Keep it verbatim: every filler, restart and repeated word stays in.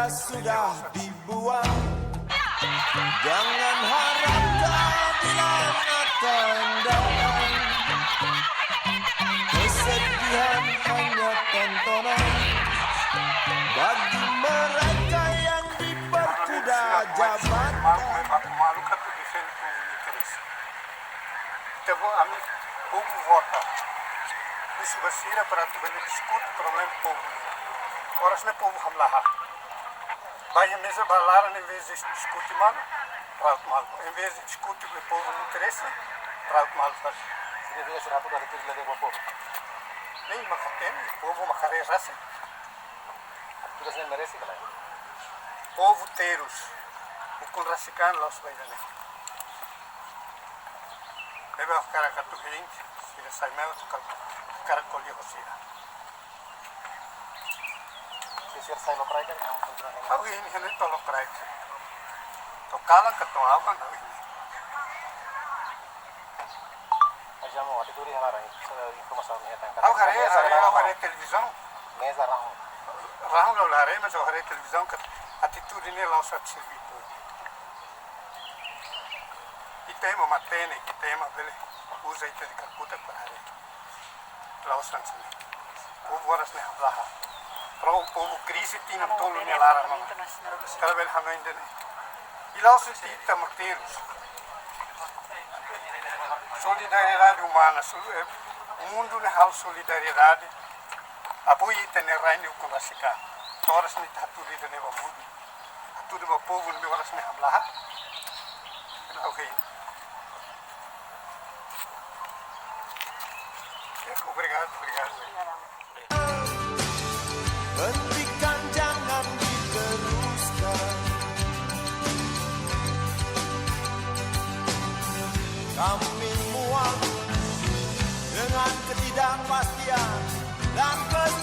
Sudah dibuang. Jangan harap keadilan akan datang. Kesedihan hanya tontonan bagi mereka yang diperkuda jabatan. Malu, malu, malu, kan tu defende povu interese. Entaun, ami, povu vota. Husu ba sira para atu bele diskute problema povu. Oras ne'e povu hamlaha. Ba iha meza ba laran, em vez de diskute malu, traut malu. Em vez de diskute povu interese, traut malu fali. Signifika sira atu dada tudu lebe ba povu. Ne'e mak hatene, povu mak haree rasik. Tudas ne'e merese ka lae? Povu terus. Ukun rasik an la'ós ba ida-ne'e. Ne'ebé ha'u hakarak atu hein, sira sai mai atu kal-, hakarak ko'alia ho sira. Se sira sai lokraik, ami kontinua hein. Ha'u hein, hein to'o lokraik. To'o kalan ka to'o aban, ha'u hein. Mas já, amor, atu tuur iha laran, só informasaun ne'e tan. Ha'u haree, meza haree, ha'u rahun. Haree televizaun. Meza rahun. Rahun la'ós haree, mas ha'u haree televizaun katak atitude ne'e la'ós atu serve povu. Ita ema matenek, ita ema bele uza ita-nia kakutak para haree. La'ós hanesan ne'e. Povu oras ne'e hamlaha. Pro povu krize tinan tolu nia laran ona. Sira bele hanoin ida-ne'e. I la'ós ita mak terus. Solidariedade umana, sol-, eh, mundu ne'e halo solidariedade. Apoiu ita-nia rai ne'e ukun rasik an. To'o oras ne'e ita hatudu ida-ne'e ba mundu. Hatudu ba povu ne'ebé oras ne'e hamlaha. Oke. Ya, obrigadu, obrigadu. Hentikan, jangan diteruskan. Kami muak dengan ketidakpastian dan kes-